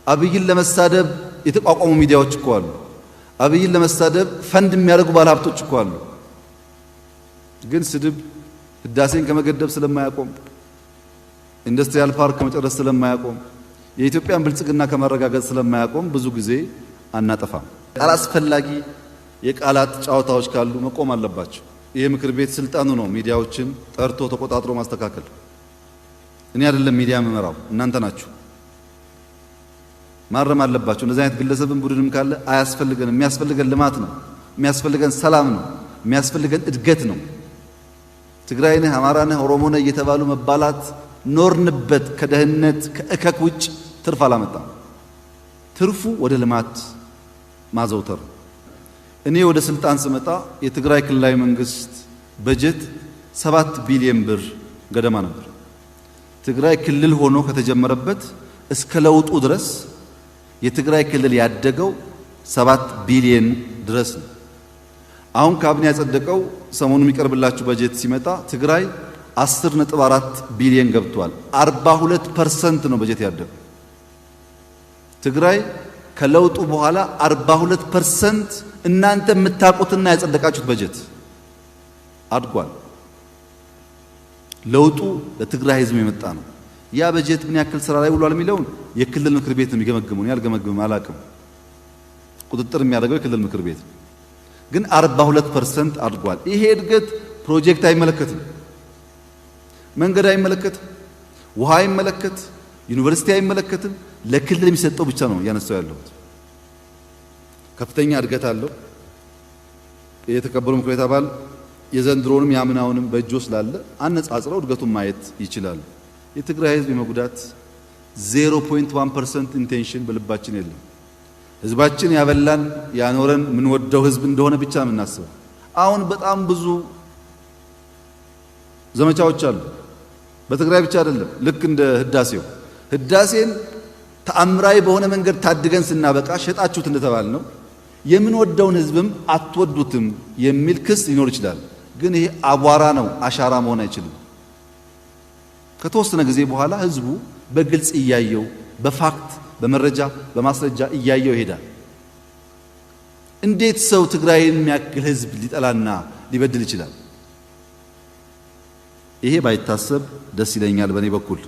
አብይን ለመሳደብ የተቋቋሙ ሚዲያዎች እኮ አሉ። አብይን ለመሳደብ ፈንድ የሚያደርጉ ባለሀብቶች እኮ አሉ። ግን ስድብ ህዳሴን ከመገደብ ስለማያቆም፣ industrial park ከመጨረስ ስለማያቆም፣ የኢትዮጵያን ብልጽግና ከማረጋገጥ ስለማያቆም ብዙ ጊዜ አናጠፋም። አላስፈላጊ የቃላት ጨዋታዎች ካሉ መቆም አለባቸው። ይህ ምክር ቤት ስልጣኑ ነው ሚዲያዎችን ጠርቶ ተቆጣጥሮ ማስተካከል። እኔ አይደለም ሚዲያ የምመራው፣ እናንተ ናችሁ። ማረም አለባቸው። እንደዚህ አይነት ግለሰብን ቡድንም ካለ አያስፈልገንም። የሚያስፈልገን ልማት ነው። የሚያስፈልገን ሰላም ነው። የሚያስፈልገን እድገት ነው። ትግራይ ነህ፣ አማራ ነህ፣ ኦሮሞ ነህ እየተባሉ መባላት ኖርንበት። ከደህንነት ከእከክ ውጭ ትርፍ አላመጣም። ትርፉ ወደ ልማት ማዘውተር። እኔ ወደ ስልጣን ስመጣ የትግራይ ክልላዊ መንግስት በጀት 7 ቢሊዮን ብር ገደማ ነበር። ትግራይ ክልል ሆኖ ከተጀመረበት እስከ ለውጡ ድረስ የትግራይ ክልል ያደገው 7 ቢሊዮን ድረስ ነው። አሁን ካቢኔ ያጸደቀው ሰሞኑ የሚቀርብላችሁ በጀት ሲመጣ ትግራይ 10.4 ቢሊዮን ገብቷል። 42% ነው በጀት ያደገው። ትግራይ ከለውጡ በኋላ 42% እናንተ የምታውቁትና ያጸደቃችሁት በጀት አድጓል። ለውጡ ለትግራይ ህዝብ የመጣ ነው። ያ በጀት ምን ያክል ስራ ላይ ውሏል የሚለውን የክልል ምክር ቤት ነው የሚገመግመው። እኔ አልገመግምም፣ አላቅም። ቁጥጥር የሚያደርገው የክልል ምክር ቤት ግን 42% አድጓል። ይሄ እድገት ፕሮጀክት አይመለከትም፣ መንገድ አይመለከትም፣ ውሃ አይመለከት፣ ዩኒቨርሲቲ አይመለከትም። ለክልል የሚሰጠው ብቻ ነው እያነሳው ያለሁት። ከፍተኛ እድገት አለው። የተከበሩ ምክር ቤት አባል የዘንድሮንም ያምናውንም በእጆ ስላለ አነጻጽረው እድገቱን ማየት ይችላሉ። የትግራይ ህዝብ የመጉዳት 0.1% intention በልባችን የለም። ህዝባችን ያበላን፣ ያኖረን፣ የምንወደው ህዝብ እንደሆነ ብቻ የምናስበው። አሁን በጣም ብዙ ዘመቻዎች አሉ። በትግራይ ብቻ አይደለም። ልክ እንደ ህዳሴው፣ ህዳሴን ተአምራዊ በሆነ መንገድ ታድገን ስናበቃ ሸጣችሁት እንደተባል ነው፣ የምንወደውን ህዝብም አትወዱትም የሚል ክስ ሊኖር ይችላል። ግን ይሄ አቧራ ነው፣ አሻራ መሆን አይችልም። ከተወሰነ ጊዜ በኋላ ህዝቡ በግልጽ እያየው፣ በ fact፣ በመረጃ፣ በማስረጃ እያየው ይሄዳል። እንዴት ሰው ትግራይን የሚያክል ህዝብ ሊጠላና ሊበድል ይችላል? ይሄ ባይታሰብ ደስ ይለኛል በእኔ በኩል።